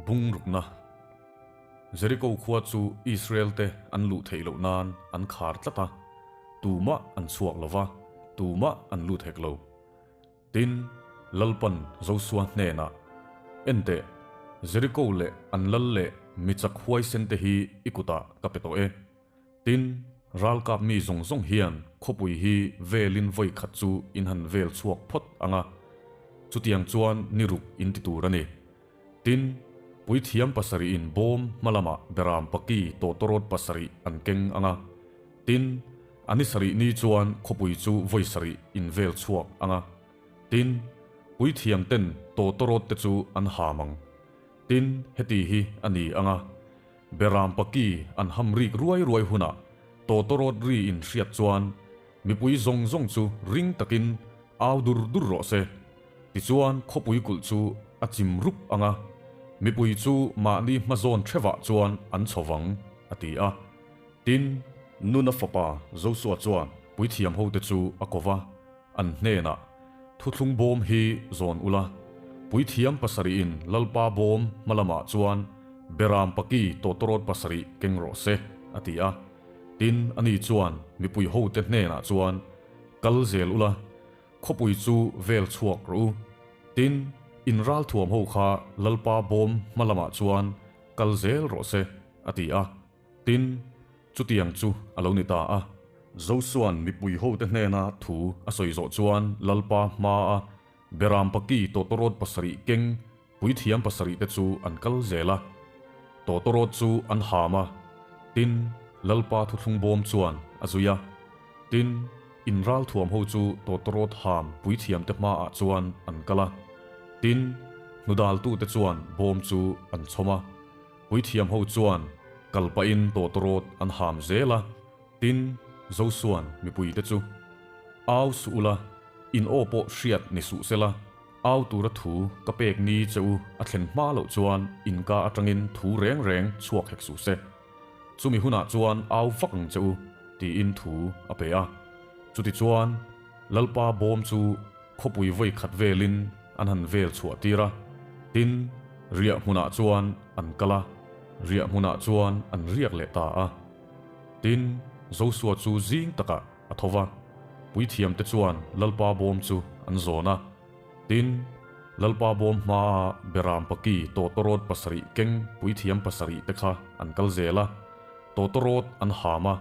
Bung rukna. Jeriko khua chu Israel-te an luh theih loh nan an khar tlat a, tumah an chhuak lo va, tumah an lut hek lo. Tin, Lalpan Josua hnenah, Enteh, Jeriko leh an lal leh mi chak huaisen te hi i kutah ka pe tawh e. Tin, ralkap mi zawng zawng hian khawpui hi velin vawi khat chu in han vel chhuak phawt ang a, chutiang chuan ni ruk in ti tur a ni. Tin, puithiam pasarihin bawm hma lamah beram paki tawtawrawt pasarih an keng ang a. Tin, a ni sarih ni chuan khawpui chu vawi sarih in vel chhuak ang a. Tin, puithiam ten tawtawrawt te chu an ham ang. Tin, heti hi a ni ang a, beram paki an ham rik ruai ruai hunah tawtawrawt ri in hriat chuan mipui zawng zawng chu ring takin au dur dur rawh se. Tichuan khawpui kulh chu a chim rup ang a, mipui chu mahni hmazawn hrevah chuan an chho vang, a ti a. Tin, Nuna fapa Josua chuan puithiam hote chu a ko va, an hnenah, Thuthlung bawm hi zawn ula, puithiam pasarihin Lalpa bawm hma lamah chuan Beram paki tawtawrawt pasarih keng rawh se, a ti a. Tin, ani chuan mipui hote hnenah chuan, Kal zel ula, Khawpui chu vel chhuak rawh u. Tin, in ralthuam ho kha Lalpa bawm hma lamah chuan kal zel rawh se, a ti a. Tin, chutiang chu a lo ni ta a. Josua'n mipui hote hnena thu a sawi zawh chuan Lalpa hmaa Beram paki tawtawrawt pasarih keng puithiam pasarih te chu an kal zel a. Tawtawrawt chu an ham a, tin, Lalpa thuthlung bawm chuan a zui a. Tin, in ralthuam ho chu tawtawrawt ham puithiamte hmaah chuan an kal a. Tin, hnudaltute chuan bawm chu an chhawm a. Puithiam ho chuan kal pahin tawtawrawt an ham zel a. Tin, Josua'n mipuite chu, Au suh ula, in aw pawh hriat ni suh sela, au tura thu ka pek ni che u a thlen hma loh chuan in ka atangin thu reng reng chhuak hek suh se. Chumi hunah chuan au vak ang che u, tiin thu a pe a. Chutichuan, Lalpa bawm chu khawpui vawi khat velin an han vel chhuah tir a. Tin, riah hmunah chuan an kal a, riah hmunah chuan an riak leh ta a. Tin, Josua chu zing takah a tho va, puithiamte chuan Lalpa bawm chu an zawn a. Tin, Lalpa bawm hmaa Beram paki tawtawrawt pasarih keng puithiam pasarih te kha an kal zel a, tawtawrawt an ham a.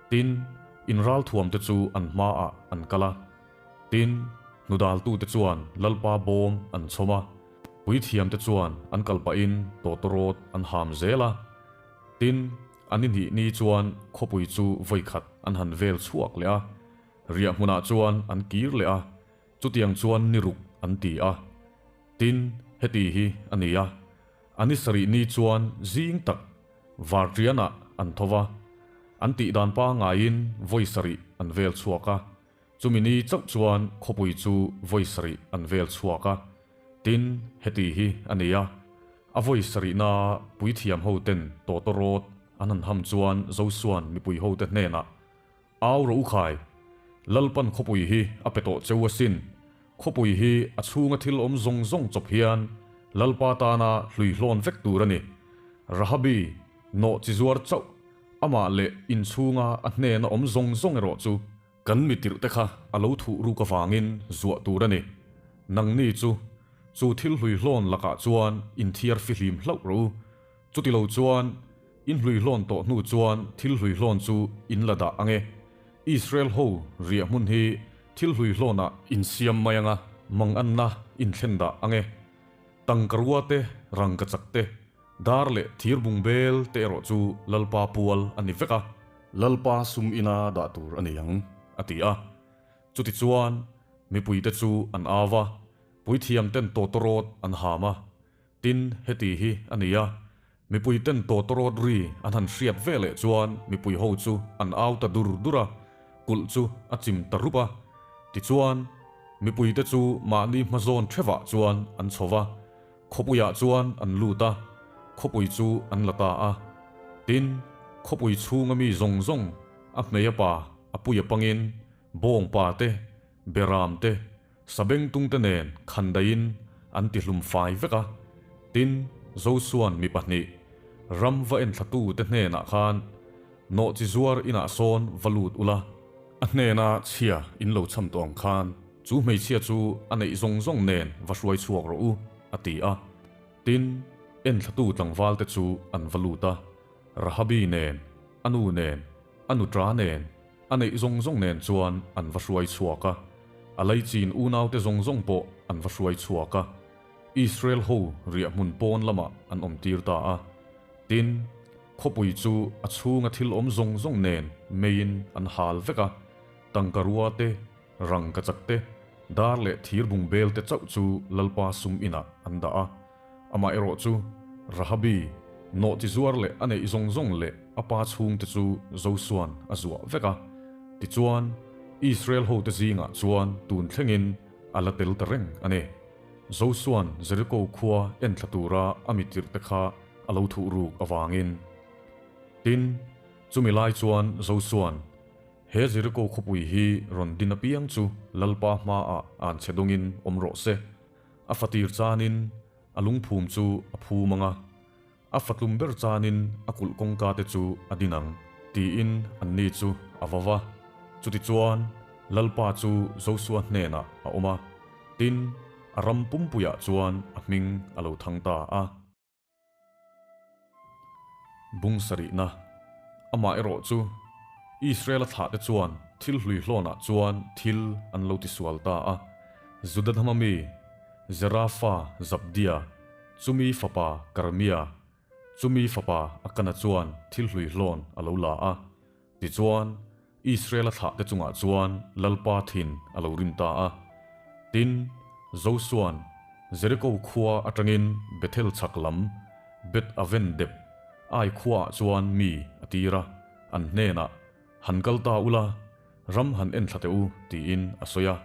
Tin, in ralthuamte chu an hmaah an kal a. Tin, hnudaltute chuan Lalpa bawm an chhawm a, puithiamte chuan an kal pahin tawtawrawt an ham zel a. Tin, an inhih ni chuan khawpui chu vawikhat an han vel chhuak leh a, riah hmunah chuan an kir leh a. Chutiang chuan ni ruk an ti a. Tin, heti hi a ni a, a ni sarih ni chuan zing tak Varṭianah an tho va, an tih dan pangaiin vawi sarih an vel chhuak a, chumi ni chauh chuan khawpui chu vawi sarih an vel chhuak a. Tin, heti hi a ni a, a vawi sarihna puithiam hoten tawtawrawt an han ham chuan Josua'n mipui hote hnenah, Au rawh u khai, Lalpan khawpui hi a pe tawh cheu asin. Khawpui hi a chhunga thil awm zawng zawng chawp hian Lalpa tana hluihlawn vek tur a ni. Rahabi, nawh chi zuar chauh, amah leh inchhunga a hnena awm zawng zawng erawh chu kan mi tirh te kha a lo thuh ruk avangin zuah tur a ni. Nangni chu, chu thil hluihlawn lakah chuan inthiar fihlim hlauh rawh u. Chutilo chuan, In hluihlawn tawh hnu chuan thil hluihlawn chu in la dah ang e. Israel ho riah hmun hi thil hluihlawnah in siam mai ang a, manganna in thlen dah ang e. Tangkarua te, rangkachak te, dar leh thir bungbel te erawh chu Lalpa pual a ni vek a. Lalpa sum ina dah tur a ni ang, a ti a. Chutichuan, mipuite chu an au va, puithiamten tawtawrawt an ham a. Tin, heti hi a ni a, mipui ten tawtawrawt ri an han hriat ve leh chuan mipui ho chu an au ta dur dur a, kulh chu a chim ta rup a. Tichuan, mipuite chu mahni hmazawn thevah chuan an chho va, khawpuiah chuan an lut a, khawpui chu an la ta a. Tin, khawpui chhunga mi zawng zawng, a hmei a pa, a pui a pangin, bawngpa te, beram te, Sabengtungte nen khandaiin an ti hlum fai vek a, tin, Josua'n mi pahnih, ram va enthlatute hnenah khan, Nawhchi zuar inah sawn va lut ula, a hnena chhia in lo cham tawh ang khan chu hmeichhia chu a neih zawng zawng nen va hruai chhuak rawh u, a ti a. Tin, enthlatu tlangvalte chu an va lut a, Rahabi nen, a nu nen, a nutra nen, a neih zawng zawng nen chuan an va hruai chhuak a, a laichin unaute zawng zawng pawh an va hruai chhuak a, Israel ho riahhmun pawn lamah an awmtir ta a. Tin, khawpui chu a chhunga thil awm zawng zawng nen meiin an hal vek a, tangka rua te, rangkachak te, dar leh thir bungbel te chauh chu Lalpa sum inah an dah a. Amaherawh chu, Rahabi, nawhchi zuar leh a neih zawng zawng leh a pa chhungte chu Josua'n a zuah vek a. Tichuan, Israel hote zingah chuan tun thlengin a la tel ta reng a ni. Josua'n Jeriko khua enthla tura a mi tirhte kha a lo thuh ruk avangin. Tin, chumi lai chuan Josua'n, He Jeriko khawpui hi rawn din apiang chu Lalpa hmaah an che dawngin awm rawh se. A fatir chanin a lungphum chu a phum ang a, a fatlum ber chanin a kulh kawngka te chu a din ang, tiin anni chu a va va. Chutichuan, Lalpa chu Josua hnenah a awm a, tin, a ram pumpuiah chuan a hming a lo thang ta a. Bung sarihna, Amah erawh chu Israel-a thlahte chuan thil hlui hlawnah chuan thil an lo tisual ta a. Juda hnama mi Zera fa Zabdia, chumi fapa Karmia, chumi fapa Akana chuan thil hlui hlawn a lo la a. Tichuan, Israel-a thlahte chungah chuan Lalpa thin a lo rim ta a. Tin, Josua'n Jeriko khua atangin Bethel chhak lam Beth-aven dep Ai khuaah chuan mi a tir a, an hnenah, Han kal ta ula, ram han en thla teh u, tiin a sawi a.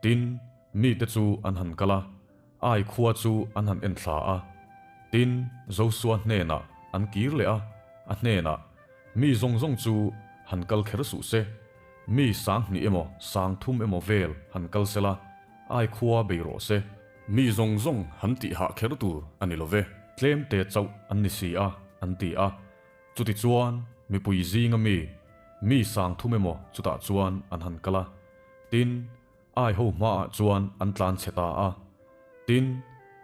Tin, mite chu an han kal a, Ai khua chu an han en thla a. Tin, Josua hnenah an kir leh a, a hnenah, Mi zawng zawng chu han kal kher suh se, mi sanghnih emaw sangthum emaw vel han kal se la, ai khua bei rawh se. Mi zawng zawng han tih hah kher tur a ni lo ve, tlem te chauh an ni si a, an ti a. Chutichuan, mipui zinga mi, mi sangthum emaw chutah chuan an han kal a. Tin, Ai ho hmaah chuan an tlan chhe ta a. Tin,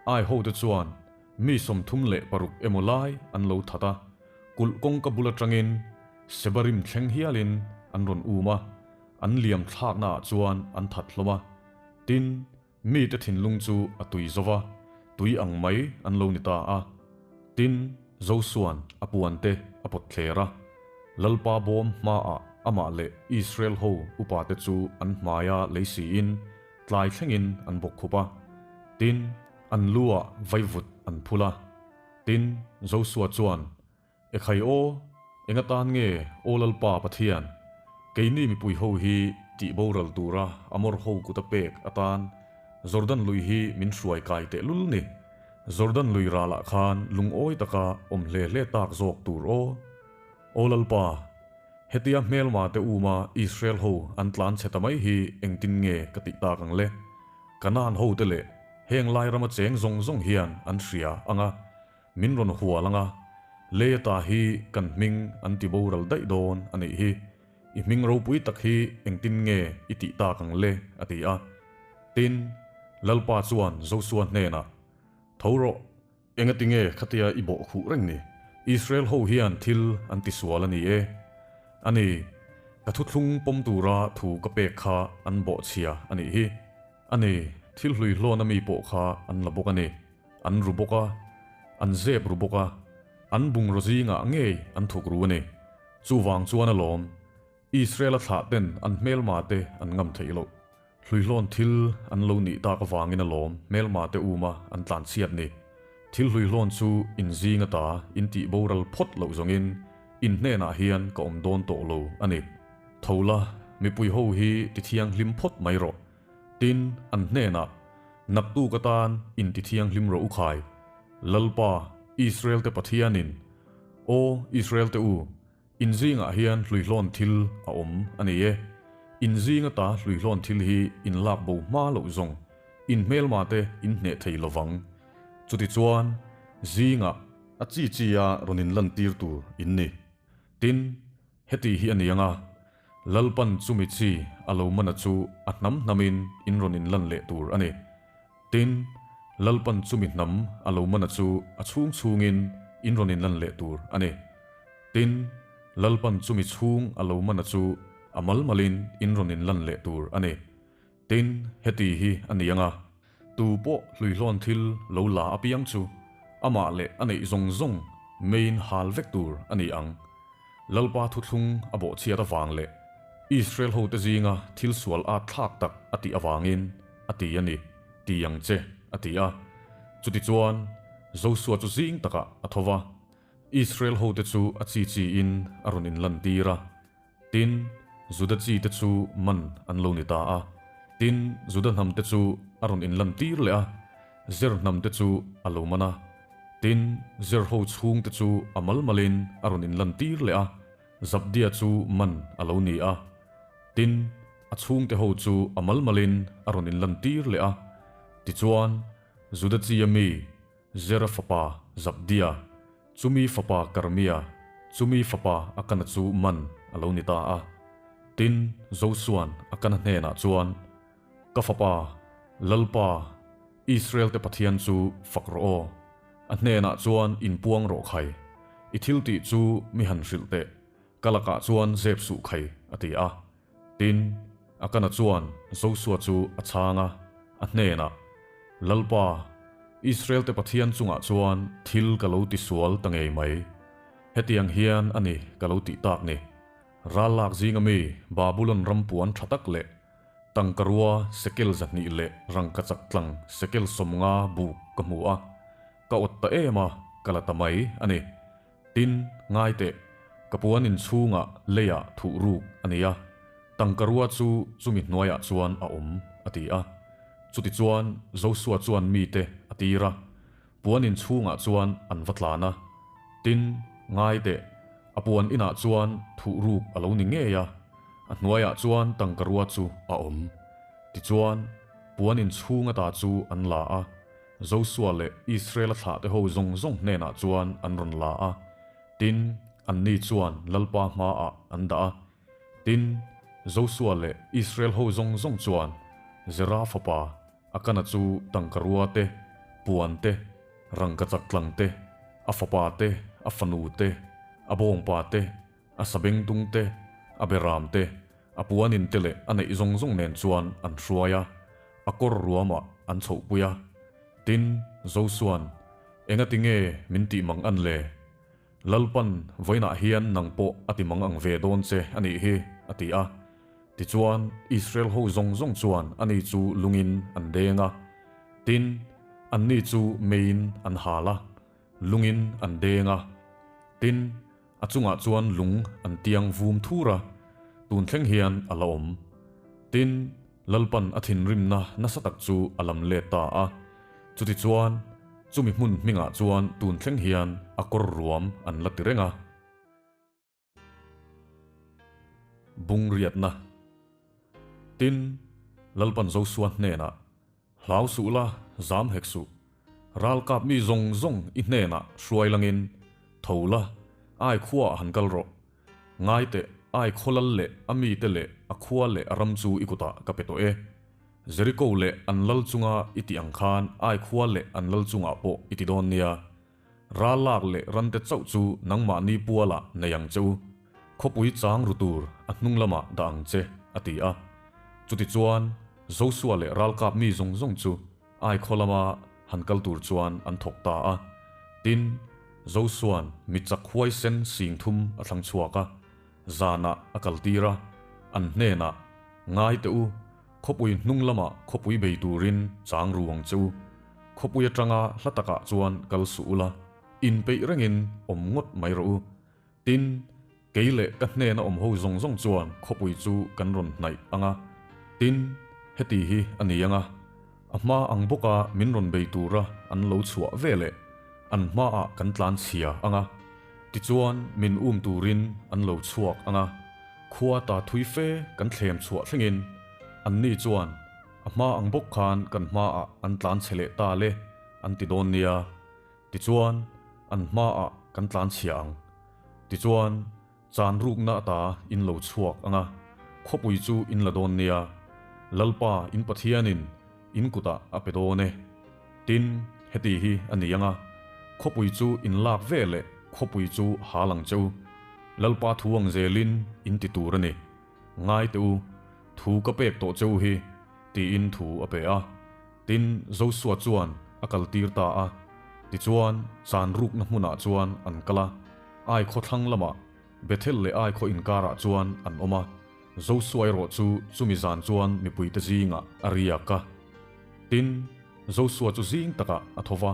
Ai hote chuan mi 36 emaw lai an lo that a, kulh kawngka bul atangin Sebarim thleng hialin an rawn um a, an liam thlaknaah chuan an that hlawm a. Tin, mite thinlung chu a tui zo va, tui ang mai an lo ni ta a. Tin, Josua'n a puante a pawt thler a, Lalpa bawm hmaah amah leh Israel ho upate chu an hmaia lei siin tlai thlengin an bawk khup a. Tin, an lu-ah vaivut an phul a. Tin, Josua chuan, Ekhai aw, eng atan nge Aw Lalpa Pathian, keini mipui ho hi tih boral tura Amor ho kuta pek atan Jordan lui hi min hruai kai tehlul ni? Jordan lui ralah khan lungawi taka awm hle hle tak zawk tur aw. Aw Lalpa, hetia hmelma te uma Israel ho an tlan chhe ta mai hi engtin nge ka tih tak ang le? Kanaan ho te leh heng lai rama cheng zawng zawng hian an hria ang a, min rawn hual ang a, lei ata hi kan hming an ti boral daih dawn a nih hi. I hming ropui tak hi engtin nge i tih tak ang le? a ti a. Tin, Lalpa chuan Josua hnenah, Tho rawh, engati nge khatia i bawh khuh reng ni? Israel ho hian thil an ti sual a ni e. A ni, ka thuthlung pawm tura thu ka pek kha an bawhchhia a nih hi. A ni, thil hlui hlawna mi pawh kha an la bawk a ni. An ru bawk a, an zep ru bawk a, an bungraw zingah ngei an thuk ru a ni. Chuvang chuan alawm, Israel-a thlah ten an hmelma te an ngam theih loh. Hluihlawn thil an lo nih tak avangin alawm hmelma te uma an tlan chhiat ni. Thil hluihlawn chu in zing ata in tih boral phawt loh zawngin in hnenah hian ka awm dawn tawh lo a ni. Tho la, mipui ho hi ti thianghlim phawt mai rawh. Tin, an hnenah, Naktuk atan in ti thianghlim rawh u khai. Lalpa, Israel te Pathianin, Aw Israel te u, In zingah hian hluihlawn thil a awm a ni e. In zing ata hluihlawn thil hi in lak bo hma loh zawng in hmelma te in hneh thei lovang. Chutichuan, Zingah a chi chi-a rawn inlantir tur in ni. Tin, heti hi a ni ang a, Lalpan chumi chi a lo mana chu a hnam hnamin in rawn inlan leh tur a ni. Tin, Lalpan chumi hnam a lo mana chu a chhung chhungin in rawn inlan leh tur a ni. Tin, Lalpan chumi chhung a lo mana chu a mal malin in rawn inlan leh tur a ni. Tin, heti hi a ni ang a, tu pawh hluihlawn thil lo la apiang chu amah leh a neih zawng zawng meiin hal vek tur a ni ang. Lalpa thuthlung a bawhchhiat avang leh Israel hote zinga thil sual at thlak tak a tih avangin a ti a ni, ti ang che, a ti a. Chutichuan, Josua chu zing takah a tho va, Israel hote chu a chi chiin a rawn inlantir a. Tin, Juda chite chu man an lo ni ta a. Tin, Juda hnamte chu a rawn inlantir leh a, Zer hnamte chu a lo man a. Tin, Zer ho chhungte chu a mal malin a rawn inlantir leh a, Zabdia chu man a lo ni a. Tin, a chhungte ho chu a mal malin a rawn inlantir leh a. Tichuan, Juda chia mi Zera fapa Zabdia, Chumi fapa Karmia, chumi fapa Akana chu man a lo ni ta a. Tin, Josua'n Akana hnenah chuan, Ka fapa, Lalpa, Israel-te Pathian chu fak rawh aw. A hnenah chuan inpuang rawh khai. I thil tih chu mi han hrilh teh. Ka lakah chuan zep suh khai, a ti a. Tin, Akana chuan Josua chu a chhang a, a hnenah, Lalpa, Israel-te Pathian chungah chuan thil ka lo tisual ta ngei mai. Hetiang hian a ni ka lo tih tak ni. Ral lak zinga mi Babulon ram puan tha tak leh tangkarua sekel 200 leh rangkachak tlang sekel 50 buk ka hmu a, ka awt ta em a, ka la ta mai a ni. Tin, ngai teh, ka puan inchhungah leiah thuh ruk a nei a, tangkarua chu chumi hnuaiah chuan a awm, a ti a. Chutichuan, Josua chuan mite a tir a, puan inchhungah chuan an va tlan a. Tin, ngai teh, a puan inah chuan thuh ruk a lo ni ngei a, a hnuaiah chuan tangkarua chu a awm. Tichuan, puan inchhung ata chu an la a. Josua leh Israela thlahte ho zawng zawng hnenah chuan an rawn la a, tin, anni chuan Lalpa hmaah an dah a. Tin, Josua leh Israel ho zawng zawng chuan Zera fapa Akana chu tangkarua te, puan te, rangkachak tlang te, a fapa te, a fanu te, a bawngpa te, a sabengtung te, a beram te, A puanin te leh a neih zawng zawng nen chuan an hruai a, a kawr ruamah an chhohpui a. Tin, Josua'n, Engati nge min tih mang an le? Lalpan vawiinah hian nang pawh a ti mang ang ve dawn che a nih hi, a ti a. Tichuan, Israel ho zawng zawng chuan ani chu lungin an deng a. Tin, anni chu meiin an hal a, lungin an deng a. Tin, A chungah chuan lung an tiang vum thur a, tun thleng hian a la awm. Tin, Lalpan a thinrimna nasa tak chu a lam let ta a. Chutichuan, chumi hmun hmingah chuan tun thleng hian a kawr ruam an la ti reng a. Bungriatna. Tin, Lalpan Josua hnenah, Hlau suh la, zam hek suh. Ralkap mi zawng zawng i hnenah hruai langin, tho la, ai khuaah han kal rawh. Ngai teh, ai khaw lal leh a mite leh a khua leh a ram chu i kutah ka pe tawh e. Jeriko leh an lal chunga i tih ang khan ai khua leh an lal chungah pawh i ti dawn nia. Ral lak leh rante chauh chu nangmahni pualah nei ang che u. Khawpui chang ru tur a hnung lamah dah ang che, a ti a. Chutichuan, Josua leh ralkap mi zawng zawng chu Ai khaw lama han kal tur chuan an thawk ta a. Tin, Josua'n mi chak huaisen 30 a thlang chhuak a, zanah a kaltir a, an hnenah, Ngai teh u, khawpui hnung lamah khawpui bei turin chang ru ang che u. Khawpui atanga hla takah chuan kal suh ula, inpeih rengin awm ngawt mai rawh u. Tin, kei leh ka hnena awm ho zawng zawng chuan khawpui chu kan rawn hnaih ang a. Tin, heti hi a ni ang a, a hma ang bawka min rawn bei tura an lo chhuah ve leh an hmaah kan tlan chhia ang a. Tichuan, min um turin an lo chhuak ang a, khua ta thui fe kan thlem chhuah thlengin anni chuan a hma ang bawk khan kan hmaah an tlan chhe leh ta le an ti dawn nia. Tichuan, an hmaah kan tlanchhia ang. Tichuan, chan rukna ata in lo chhuak ang a, khawpui chu in la dawn nia. Lalpa in Pathianin in kutah a pe dawn e. Tin, heti hi a ni ang a, khawpui chu in lak ve leh khawpui chu hal ang che u. Lalpa thu ang zelin in ti tur a ni. Ngai teh u, thu ka pek tawh che u hi, tiin thu a pe a. Tin, Josua chuan a kaltir ta a. Tichuan, chan rukna hmunah chuan an kal a, Ai khaw thlang lamah, Bethel leh Ai khaw inkarah chuan an awm a. Josua erawh chu chumi zan chuan mipuite zingah a riak a. Tin, Josua chu zing takah a tho va,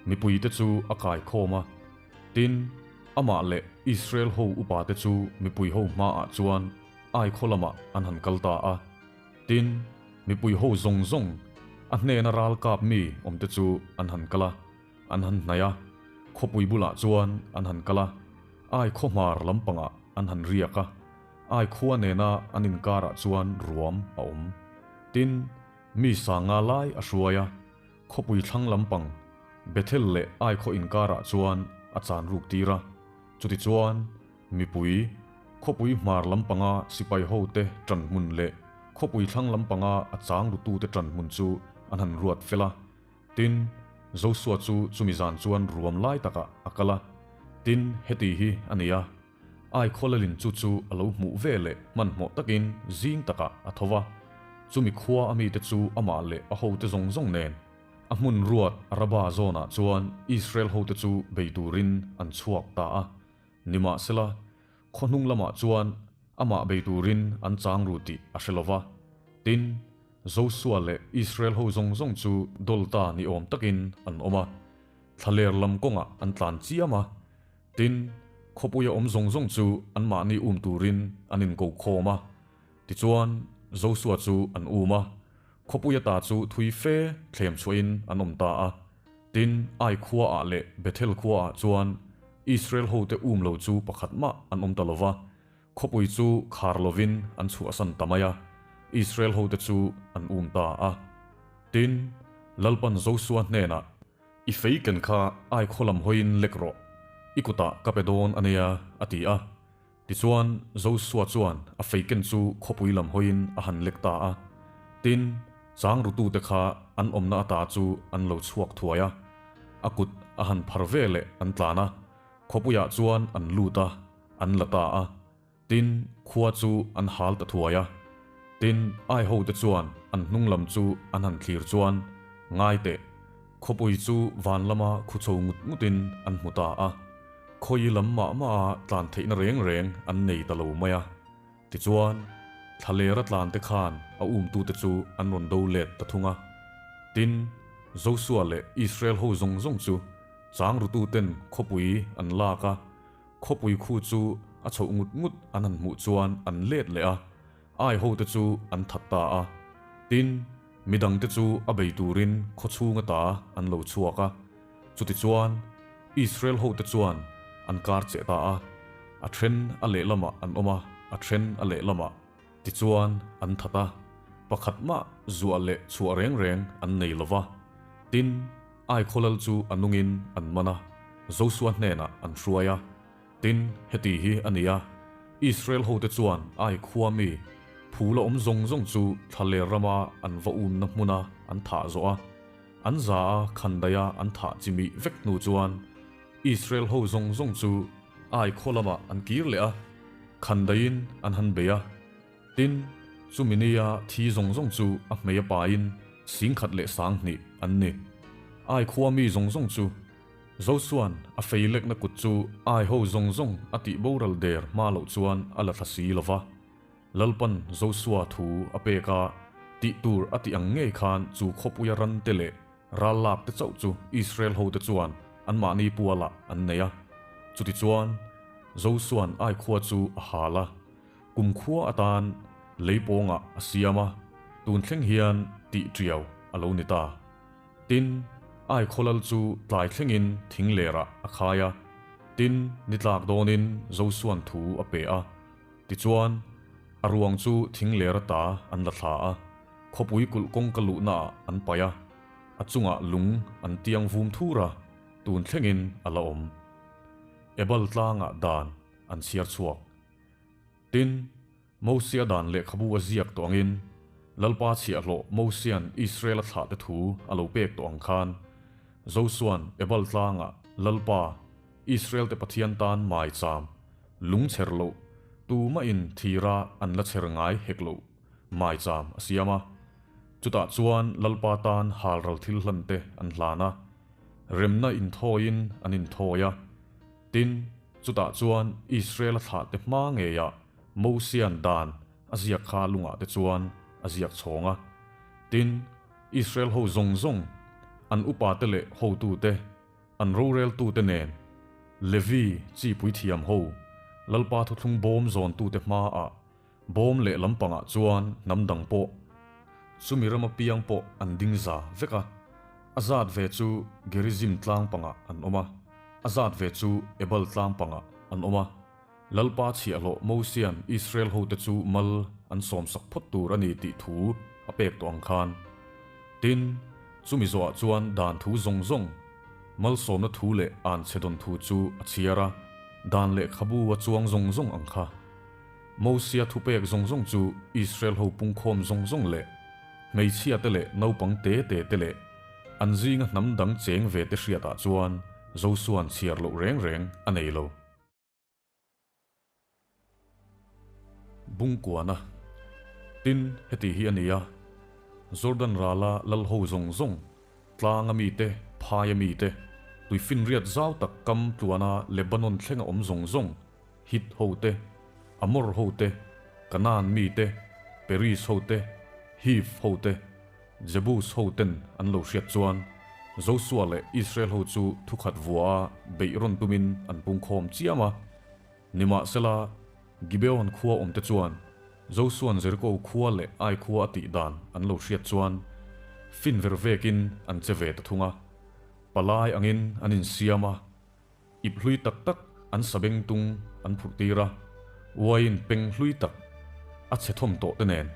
mipuite chu a kai khawm a. Tin, amah leh Israel ho upate chu mipui ho hmaah chuan Ai khaw lamah an han kal ta a. Tin, mipui ho zawng zawng a hnena ral kap mi awmte chu an han kal a, an han hnaih a, khawpui bulah chuan an han kal a, Ai khaw hmar lampangah an han riak a, Ai khua nena an inkarah chuan ruam a awm. Tin, mi sanga lai a hruai a, khawpui thlang lampang Bethel leh Ai khaw inkarah chuan a chan ruk tir a. Chutichuan, mipui, khawpui hmar lampanga sipai hote ṭan hmun leh khawpui thlang lampanga a chang rutute ṭan hmun chu an han ruat fel a. Tin, Josua chu chumi zan chuan ruam lai takah a kal a. Tin, heti hi a ni a, Ai khawlalin chu chu a lo hmuh ve leh hmanhmawh takin zing takah a tho va, chumi khua a mite chu amah leh a hote zawng zawng nen a hmun ruat Araba zawnah chuan Israel hote chu bei turin an chhuak ta a. Nimahsela, khaw hnung lamah chuan amah bei turin an chang ru tih a hre lo va. Tin, Josua leh Israel ho zawng zawng chu dawlta ni awm takin an awm a, thlaler lam kawngah an tlan chiam a. Tin, khawpuia awm zawng zawng chu anmahni um turin an inko khawm a. Tichuan, Josua chu an um a, khawpuia ta chu thui fe thlem chhuahin an awm ta a. Tin, Ai khuaah leh Bethel khuaah chuan Israel hote um lo chu pakhat mah an awm ta lo va, khawpui chu khar lovin an chhuahsan ta mai a, Israel hote chu an um ta a. Tin, Lalpan Josua hnenah, I fei ken kha ai khaw lam hawiin lek rawh, i kutah ka pe dawn a nia, a ti a. Tichuan, Josua chuan a fei ken chu khawpui lam hawiin a han lek ta a. Tin, chang rutute kha an awmna ata chu an lo chhuak thuai a. A kut a han phar ve leh an tlan a, khawpuiah chuan an lut a, an la ta a. Tin, khua chu an hal ta thuai a. Tin, Ai hote chuan an hnung lam chu an han thlir chuan, Ngai teh, khawpui chu van lama khu chho ngut ngutin an hmu ta a. Khawi lam mah maha tlan theihna reng reng an nei ta lo mai a. Tichuan, thlalera tlante khan a umtute chu an rawn do let ta thung a. Tin, Josua leh Israel ho zawng zawng chu chang rututen khawpui an lak a. Khawpui khu chu a chhoh ngut ngut an han hmuh chuan an let leh a, Ai hote chu an that ta a. Tin, midangte chu a bei turin khaw chhung ata an lo chhuak a. Chutichuan, Israel hote chuan an kar cheh ta a, a then a lehlamah an awm a, a then a lehlamah. Tichuan, an that a, pakhat mah zuah leh chhuah reng reng an nei lo va. Tin, Ai khawlal chu a nungin an man a, Josua hnenah an hruai a. Tin, heti hi a ni a, Israel hote chuan Ai khua mi, phula awm zawng zawng chu thlaler rama an va umna hmuna an thah zawh a, an za a khandaia an thah chimih vek hnu chuan Israel ho zawng zawng chu Ai khaw lamah an kir leh a, khandaiin an han bei a. Tin, chumi nia thi zawng zawng chu a hmei a pain 10,000 leh 2000 an ni. Ai khua mi zawng zawng chu Josua'n a fei lekna kut chu Ai ho zawng zawng a tih boral der hma loh chuan a la thla si lo va. Lalpan Josua thu a pek a, tih tur a tih ang ngei khan chu khawpuia rante leh ral lak te chauh chu Israel hote chuan anmahni pualah an nei a. Chutichuan, Josua'n Ai khua chu a hal a. Kumkhua atan lei pawngah a siam a, tun thleng hian tih ṭiau a lo ni ta. Tin, Ai khawlal chu tlai thlengin thing lerah a khai a, tin, ni tlak dawnin Josua'n thu a pe a. Tichuan, a ruang chu thing ler ata an la thla a, khawpui kulh kawngka luhnaah an paih a, a chungah lung an tiang vum thur a. tun thlengin a la awm. Ebal tlangah dan an chhiar chhuak. Tin, Mosia dan lehkhabu a ziak tawh angin, Lalpa chhiahhlawh Mosia'n Israela thlahte thu a lo pek tawh ang khan, Josua'n Ebal tlangah Lalpa, Israelte Pathian tan maicham, lung chher loh, tumahin thira an la chher ngai hek loh maicham a siam a. Chutah chuan Lalpa tan halral thil hlante an hlan a, remna inthawiin an inthawi a. Tin, chutah chuan Israela thlahte hma ngeiah Mosia'n dan a ziak kha lungah te chuan a ziak chhawng a. Tin, Israel ho zawng zawng, an upate leh hotute, an roreltute nen, Levi chi puithiam ho, Lalpa thuthlung bawm zawntute hmaah Bawm leh lampangah chuan hnam dang pawh chumi rama piang pawh an ding za vek a, a zat ve chu Gerizim tlang pangah an awm a, a zat ve chu Ebal tlang pangah an awm a. Lalpa chhiahhlawh Mosia'n Israel hote chu mal an sawmsak phawt tur a ni tih thu a pek tawh ang khan. Tin, chumi zawhah chuan dan thu zawng zawng, malsawmna thu leh anchhe dawn thu chu a chhiar a, dan lehkhabu a chuang zawng zawng ang kha. Mosia thupek zawng zawng chu Israel ho pungkhawm zawng zawng leh hmeichhia te leh naupang te te te leh an zinga hnam dang cheng ve te hriatah chuan Josua'n chhiar loh reng reng a nei lo. Bungkuana, Tin, heti hi a ni a, Jordan rala lal ho zawng zawng, tlanga mite, phaia mite, tuifinriat zau tak kam tluana Lebanon thlenga awm zawng zawng, Hit ho te, Amor ho te, Kanaan mi te, Peris ho te, Hiv ho te, Jebus ho ten an lo hriat chuan Josua leh Israel ho chu thukhat vua a beih rawn tumin an pungkhawm chiam a. Nimahsela, Gibeon khua awmte chuan Josua'n Jeriko khua leh Ai khua a tih dan an lo hriat chuan fin ver vekin an che ve ta thung a. Palai angin an insiam a. Ip hlui tak tak an sabeng tung an phurh tir a, uaiin peng hlui tak a chhe thawm tawh te nen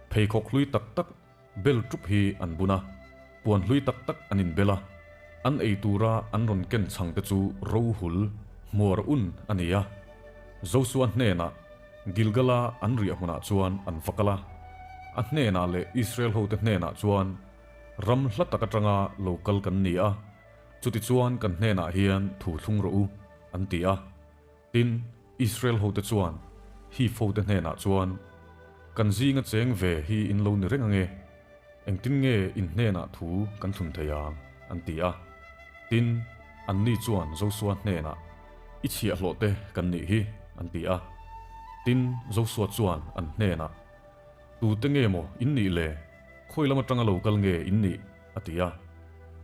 pheikhawk hlui tak tak bel tup hi an bun a, puan hlui tak tak an inbel a, an ei tura an rawn ken chhang te chu ro hul hmuar un a ni a. Josua hnenah Gilgala an riah hmunah chuan an va kal a, a hnenah leh Israel hote hnenah chuan ram hla tak atanga lo kal kan ni a, Chutichuan kan hnenah hian thu thlung rawh u, an ti a. Tin, Israel hote chuan Hif hote hnenah chuan, Kan zinga cheng ve hi in lo ni reng ange, engtin nge in hnenah thu kan thlun thei ang? an ti a. Tin, anni chuan Josua hnenah, I chhiahhlawhte kan nih hi, an ti a. Tin, Josua chuan an hnenah, Tute nge maw in nih le? Khawi lam atanga lo kal nge in nih? a ti a.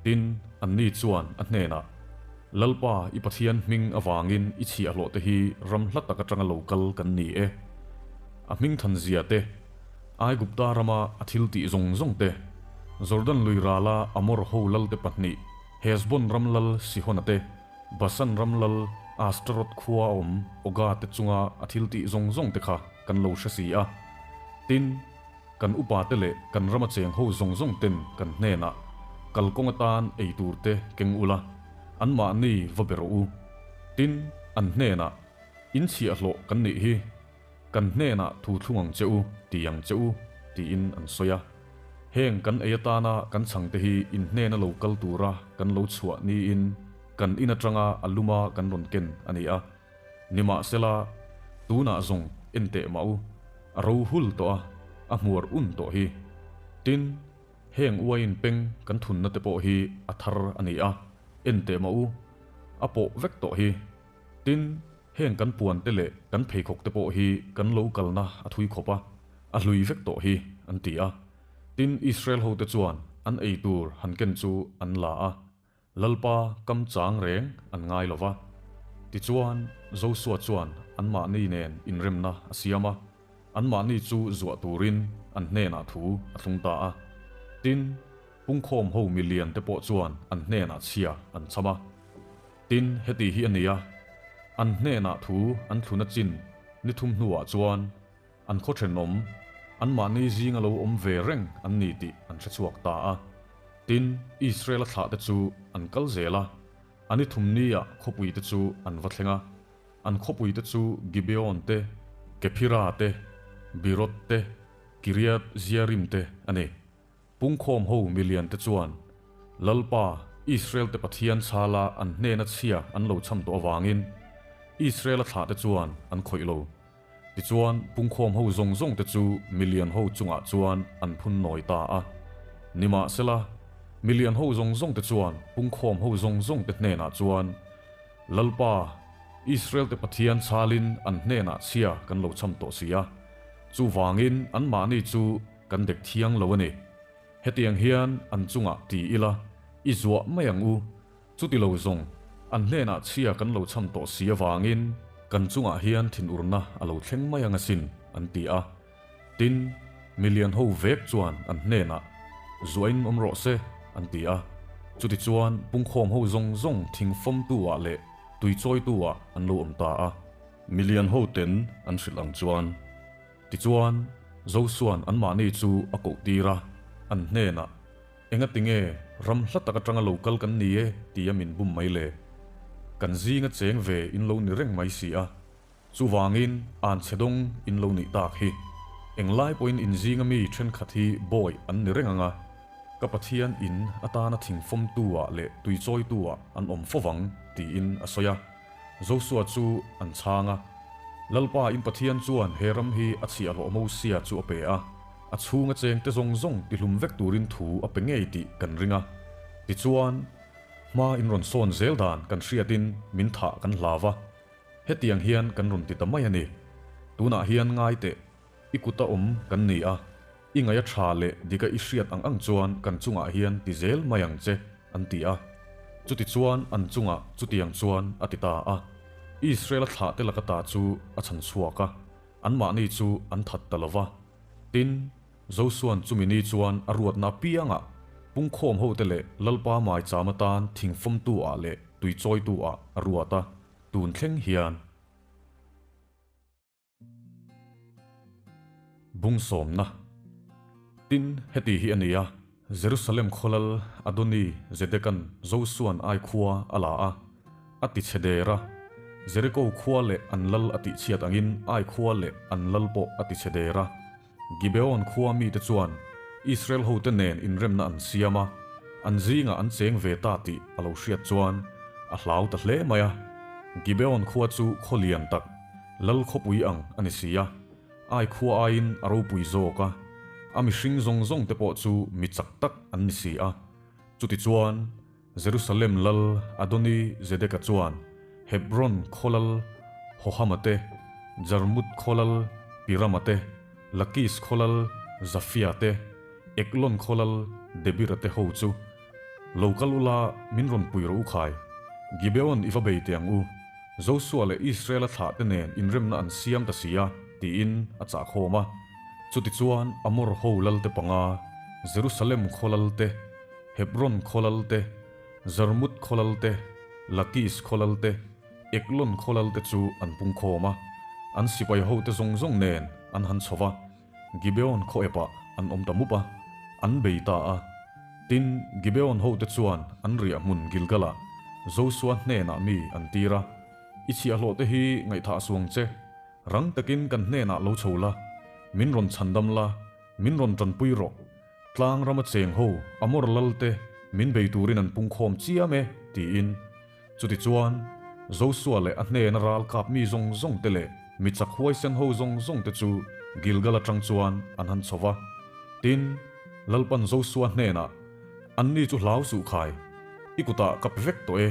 Tin, anni chuan a hnenah, Lalpa, i Pathian hming avangin i chhiahhlawhte hi ram hla tak atanga lo kal kan ni e. A hming thanzia te, Aigupta rama a thil tih zawng zawng te, Jordan lui rala Amor ho lalte pahnih, Hesbon ram lal Sihona te, Basan ram lal Ashtaroth khua awm Oga te chunga a thil tih zawng zawng te kha kan lo hre si a. Tin, Kan upate leh kan rama cheng ho zawng zawng ten kan hnenah kalkawng atan ei tur te keng ula, anmahni va be rawh u. Tin, an hnenah, In chhiahhlawh kan nih hi, kan hnenah thu thlung ang che u, ti ang che u, tiin an sawi a. Heng kan ei atana kan chhangte hi in hnena lo kal tura kan lo chhuah niin kan in atanga a luma kan rawn ken a ni a. Nimahsela, tunah zawng en teh mah u, a ro hul tawh a, a hmuar un tawh hi. Tin, heng uaiin peng kan thunna te pawh hi a thar a ni a, en teh mah u, a pawh vek tawh hi. Tin, heng kan puan te leh kan pheikhawk te pawh hi kan lo kalna a thui khawp a, a hlui vek tawh hi, an ti a. Tin, Israel hote chuan an ei tur han ken chu an la a. Lalpa kam chang reng an ngai lo va. Tichuan, Josua chuan anmahni nen inremna a siam a, anmahni chu zuah turin an hnenah thu a thlung ta a. Tin, pungkhawm ho milian te pawh chuan an hnenah chhia an chham a. Tin, heti hi a ni a, an hnenah thu an thluna chin ni thum hnuah chuan an khaw thenawm, anmahni zinga lo awm ve reng an ni tih an hre chhuak ta a. Tin, Israel-a thlahte chu an kal zel a. A ni thum niah khawpuite chu an va thleng a, an khawpuite chu Gibeon te, Kephira te, Beeroth te, Kiriath Jearim te a ni. Pungkhawm ho milian te chuan Lalpa, Israel te Pathian chala an hnena chhia an lo cham tawh avangin Israel-a thlah te chuan an khawih lo. Tichuan, pungkhawm ho zawng zawng te chu milian ho chungah chuan an phun nawi ta a. Nimahsela, milian ho zawng zawng te chuan pungkhawm ho zawng zawng te hnenah chuan, Lalpa, Israel te Pathian chalin an hnenah chhia kan lo cham tawh si a, chuvangin anmahni chu kan dek thiang lo a ni. Hetiang hian an chungah ti ila, i zuah mai ang u. Chuti lo zawng, an hnenah chhia kan lo cham tawh si avangin kan chungah hian thinurna a lo thleng mai ang asin, an ti a. Tin, milian ho vek chuan an hnenah, Zuain awm rawh se, an ti a. Chutichuan pungkhawm ho zawng zawng thing fawmtu-ah leh tuichawitu-ah an lo awm ta a. Milian ho ten an hrilh ang chuan. Tichuan, Josua'n anmahni chu a koh tir a, an hnenah, Engati nge ram hla tak atanga lo kal kan ni e tia min bum mai le? Kan zinga cheng ve in lo ni reng mai si a, chuvangin an chhe dawng in lo nih tak hi. Englai pawhin in zinga mi thenkhat hi bawi an ni reng ang a, ka Pathian in atana thingfawmtu ah leh tuichawitu ah an awm fo vang tiin a sawi a. Josua chu an chhang a, Lalpa in Pathian chuan he ram hi a chhiahhlawh Mosia chu a pe a, a chhunga chengte zawng zawng tihlum vek turin thu a pe ngei tih kan ring a. Tichuan, hma in rawn sawn zel dan kan hriatin min thah kan hlau a, hetiang hian kan rawn ti ta mai a ni. Tunah hian ngai teh, i kuta awm kan ni a, I ngaih a tha leh dika i hriat ang ang chuan kan chungah hian ti zel mai ang che, an ti a. Chutichuan an chungah chutiang chuan a ti ta a. Israel-a thlahte laka ta chu a chhan chhuak a, anmahni chu an that ta lo va. Tin, Josua'n chumi ni chuan a ruatna apiangah pungkhawm hote leh Lalpa maicham atan thingfawmtu-ah leh tuichawitu-ah a ruat a, tun thleng hian. Bungsawmna. Tin, heti hi a ni a, Jerusalem khawlal Adoni Zedekan Josua'n Ai khua a la a, a ti chhe der a. Jeriko khua leh an lal a tihchhiat angin Ai khua leh an lal pawh a ti chhe der a. Gibeon khua mite chuan Israel hote nen inremna an siam a, an zingah an cheng ve ta tih a lo hriat chuan a hlau ta hle mai a. Gibeon khua chu khaw lian tak, lal khawpui ang a ni si a, ai khua aiin a ropui zawk a, a mihring zawng zawng te pawh chu mi chak tak an ni si a. Chutichuan, Jerusalem lal Adoni Zedeka chuan Hebron khaw lal Hohama te, Jarmut khaw lal Pirama te, Lakis khaw lal Zafia te, Eklon khaw lal Debira te ho chu, Lo kal ula, min rawn pui rawh u khai. Gibeon i va bei teh ang u. Josua leh Israel-a thlah te nen inremna an siam ta si a, tiin a chah khawm a. Chutichuan Amor ho lal te panga, Jerusalem khaw lal te, Hebron khaw lal te, Jarmut khaw lal te, Lakis khaw lal te, Eklon khaw lal te chu an pung khawm a, an sipai hote zawng zawng nen an han chho va, Gibeon khaw epah an awm ta mup a, an bei ta a. Tin, Gibeon hote chuan an riah hmun Gilgalah Josua hnenah mi an tir a, I chhiahhlawh te hi ngaihthah suang che, rang takin kan hnenah lo chho la, min rawn chhandam la, min rawn tanpui rawh. Tlang rama cheng ho Amor lal te min bei turin an pungkhawm chiam e, tiin. Chutichuan, Josua leh a hnena ral kap mi zawng zawng te leh mi chak huaisen ho zawng zawng te chu Gilgal atang chuan an han chho va. Tin, Lalpan Josua hnenah, Anni chu hlau suh khai, i kutah ka pe vek tawh e,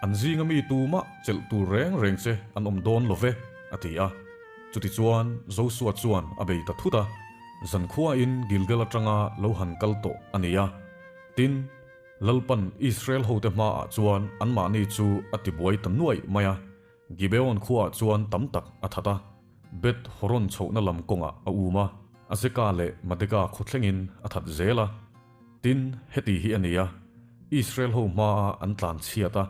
an zinga mi tumah chelh tur reng reng che an awm dawn lo ve, a ti a. Chutichuan, Josua chuan a bei ta thut a. Zankhuain Gilgal atanga lo han kal tawh a ni a. Tin, Lalpan Israel hote hmaah chuan anmahni chu a tibuai ta nuaih mai a, Gibeon khuaah chuan tam tak a that a, Beth Horon chhohna lam kawngah a um a, Azeka leh Madega khaw thlengin a that zel a. Tin, heti hi a ni a, Israel ho hmaa an tlan chhiat a,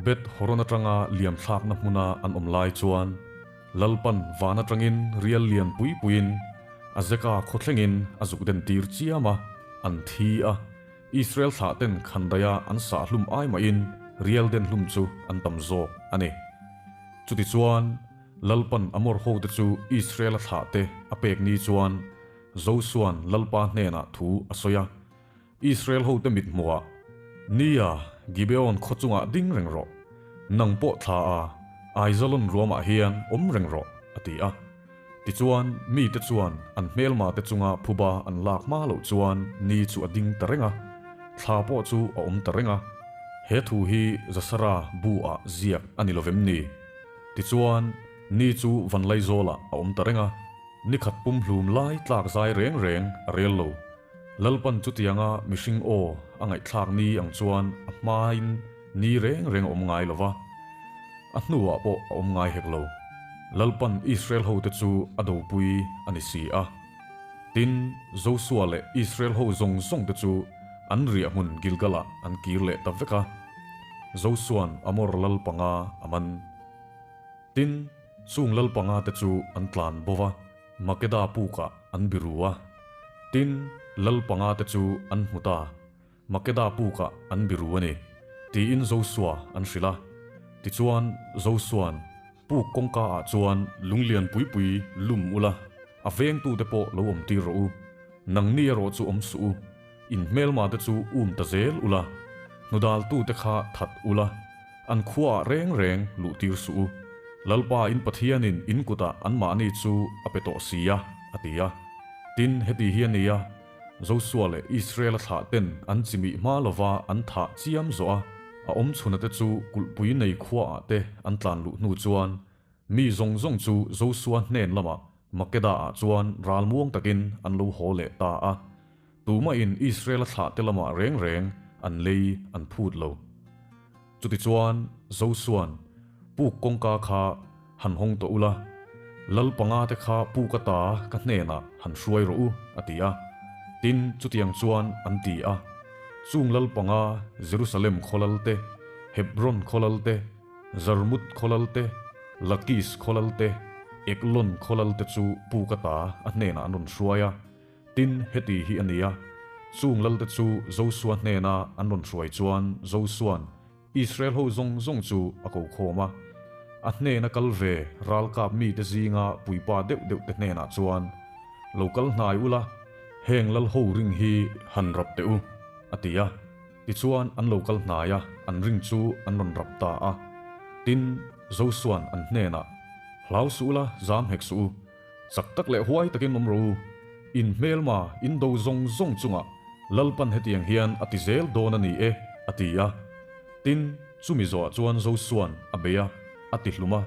Beth Horon atanga liam thlakna hmuna an awm lai chuan, Lalpan van atangin rial lian pui puiin Azeka khaw thlengin a zuk den tir chiam a, an thi a. Israel thlahten khandaia an sah hlum ai mahin Rial den hlum chu an tam zawk a ni. Chutichuan, Lalpan Amor hote chu Israela thlahte a pek ni chuan Josua'n Lalpa hnenah thu a sawi a, Israel hote mit hmuhah, Nia, Gibeon khaw chungah ding reng rawh, nang pawh thla a, Aijalon ruamah hian awm reng rawh, a ti a. Tichuan, mite chuan an hmelma te chunga phuba an lak hma loh chuan ni chu a ding ta reng a, thla pawh chu a awm ta reng a. He thu hi Jasara bu-ah ziak a ni lovem ni? Tichuan, ni chu Vanlaizawlah a awm ta reng a, ni khat pumhlum lai tlak zai reng reng a rel lo. Lalpan chutianga mihring aw a ngaihthlak ni ang chuan a hmain ni reng reng a awm ngai lo va, a hnuah pawh a awm ngai hek lo. Lalpan Israel hote chu a dopui a ni si a. Tin, Josua leh Israel ho zawng zawngte chu an riah hmun Gilgalah an kir leh ta vek a. Josua'n Amor lal panga a man. Tin, chung lal panga te chu an tlan bo va, Makeda pukah an biru a. Tin, lal panga te chu an hmu ta, Makeda pukah an biru a ni, tiin Josua an hrilh a. Tichuan, Josua'n puk kawngka ah chuan lunglian pui pui lum ula, a vengtute pawh lo awm tir rawh u. Nangni erawh chu awm suh u, in hmelma te chu um ta zel ula, hnudaltute kha that ula, an khuaah reng reng luh tir suh u. Lalpa in Pathianin in kutah anmahni chu a pe tawh si a, a ti a. Tin, heti hi a ni a, Josua leh Israela thlah ten an chimih hma lova an thah chiam zawh a, a awm chhuna te chu kulhpui nei khuaah te an tlan luh hnu chuan mi zawng zawng chu Josua hnen lamah Makeda-ah chuan ral muang takin an lo haw leh ta a. Tumahin Israela thlah te lamah reng reng an lei an phut lo. Chutichuan Josua'n puk kawngka kha han hawng tawh ula, Lal panga te kha puk ata ka hnenah han hruai rawh u, a ti a. Tin, chutiang chuan an ti a. Chung lal panga, Jerusalem khaw lal te, Hebron khaw lal te, Jarmut khaw lal te, Lakis khaw lal te, Eglon khaw lal te chu puk ata a hnenah an rawn hruai a. Tin, heti hi a ni a, chung lalte chu Josua hnena an rawn hruai chuan Josua'n Israel ho zawng zawng chu a ko khawm a. A hnena kal ve ralkap mite zinga puipa deuh deuh te hnenah chuan, Lo kal hnai ula, heng lal ho ring hi han rap teh u, a ti a. Tichuan an lo kal hnai a, an ring chu an rawn rap ta a. Tin, Josua'n an hnenah, Hlau suh ula, zam hek suh u. Chak tak leh huai takin awm rawh u. In hmelma, in do zawng zawng chungah Lalpan hetiang hian a ti zel dawn a ni e, a ti a. Tin, chumi zawhah chuan Josua'n a bei a, a ti hlum a,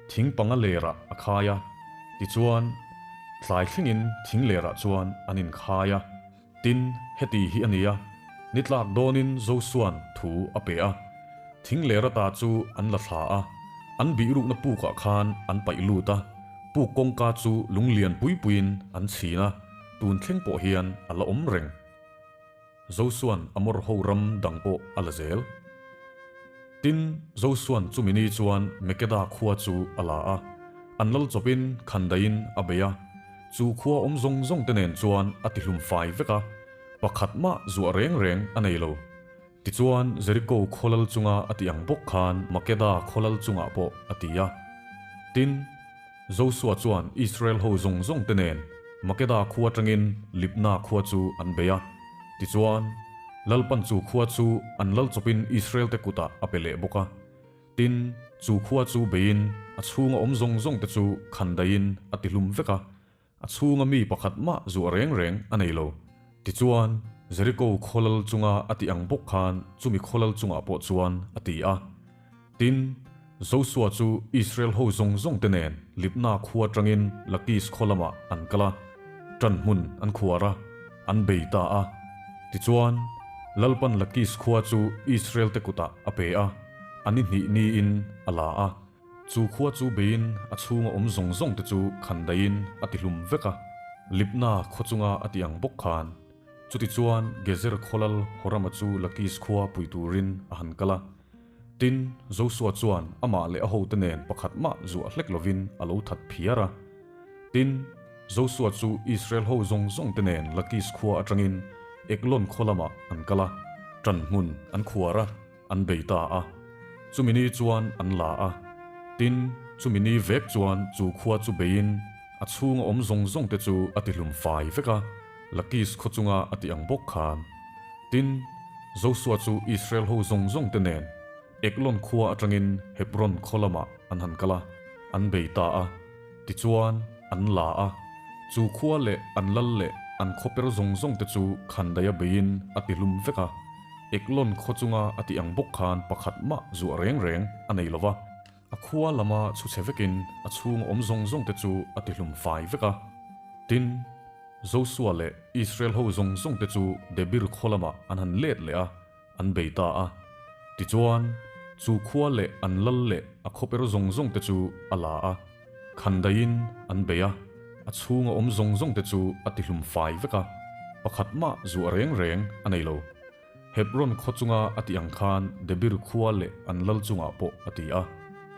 thing panga lerah a khai a. Tichuan, tlai thlengin thing lerah chuan an inkhai a. Tin, heti hi a ni a, ni tlak dawnin Josua'n thu a pe a. Thing leh rata chu an la thla a, an bihrukna pukah khan an paih lut a, puk kawngka chu lung lian pui puiin an chhin a, tun thleng pawh hian a la awm reng. Josua'n Amor ho ram dang pawh a la zel. Tin, Josua'n chumi ni chuan Mekeda khua chu a la a, an lal chawpin khandaiin a bei a, chu khua awm zawng zawng te nen chuan a tihlum fai vek a, pakhat mah zuah reng reng a nei lo. Tichuan, Jeriko khaw lal chunga a tih ang bawk khan Makeda khaw lal chungah pawh a ti a. Tin, Josua chuan Israel ho zawng zawng te nen Makeda khua atangin Libna khua chu an bei a. Tichuan, Lalpan chu khua chu an lal chawpin Israel te kutah a pe leh bawk a. Tin, chu khua chu beiin a chhunga awm zawng zawng te chu khandaiin a tihlum vek a. A chhunga mi pakhat mah zuah reng reng a nei lo. Tichuan, Jeriko khaw lal chunga a tih ang bawk khan chumi khaw lal chungah pawh chuan a ti a. Tin, Josua chu Israel ho zawng zawng te nen Libna khua atangin Lakis khaw lamah an kal a, ṭan hmun an khuar a, an bei ta a. Tichuan, Lalpan Lakis khua chu Israel te kutah a pe a, a ni hnih niin a la a. Chu khua chu beiin a chhunga awm zawng zawng te chu khandaiin a tihlum vek a, Libna khaw chunga a tih ang bawk khan. Chutichuan Gezer khawlal Horama chu Lakis khua pui turin a han kal a. Tin, Josua chuan amah leh a hote nen pakhat mah zuah hlek lovin a lo that phiar a. Tin, Josua chu Israel ho zawng zawng te nen Lakis khua atangin Eglon khaw lamah an kal a, ṭan hmun an khuar a, an bei ta a. Chumi ni chuan an la a. Tin, chumi ni vek chuan chu khua chu beiin a chhunga awm zawng zawng te chu a ti hlum fai vek a, Lakis khaw chunga a ti ang bawk khan. Tin, Josua chu Israel ho zawng zawng te nen Eglon khua atangin Hebron khaw lamah an han kal a, an bei ta a. Tichuan, an la a, chu khua leh an lal leh an khawper zawng zawng te chu khandaia beiin a ti hlum vek a. Eglon khaw chunga a tih ang bawk khan pakhat mah zuah reng reng a nei lo va, a khua lama chhu chhe vekin a chhunga awm zawng zawng te chu a ti hlum fai vek a. Tin, Josua leh Israel ho zawng zawng te chu Debir khaw lamah an han let leh a, an bei ta a. Tichuan, chu khua leh an lal leh a khawper zawng zawng te chu a la a, khandaiin an bei a, a chhunga awm zawng zawng te chu a ti hlum fai vek a, pakhat mah zuah reng reng a nei lo. Hebron khaw chunga a tih ang khan Debir khua leh an lal chungah pawh a ti a,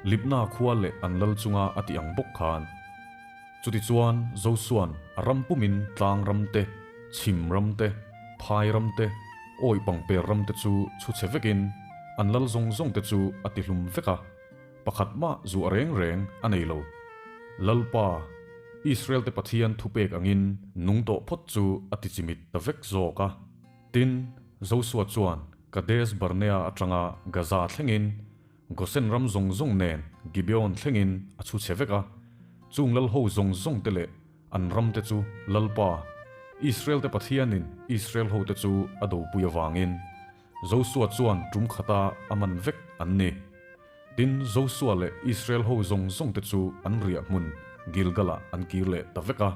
Libna khua leh an lal chunga a tih ang bawk khan. Chutichuan Josua'n a ram pumin tlang ram te, chhim ram te, phai ram te, awih pangper ram te chu chhu chhe vekin an lal zawng zawng te chu a ti hlum vek a, pakhat mah zuah reng reng a nei lo. Lalpa, Israel te Pathian thupek angin nung tawh phawt chu a ti chimit ta vek zawk a. Tin, Josua chuan Kadesh Barnea atanga Gaza thlengin Gosen ram zawng zawng nen Gibeon thlengin a chhu chhe vek a, chung lal ho zawng zawng te leh an ram te chu Lalpa, Israel te Pathianin Israel ho te chu a dopui avangin Josua chuan tum khata a man vek an ni. Tin, Josua leh Israel ho zawng zawng te chu an riah hmun Gilgal-ah an kir leh ta vek a.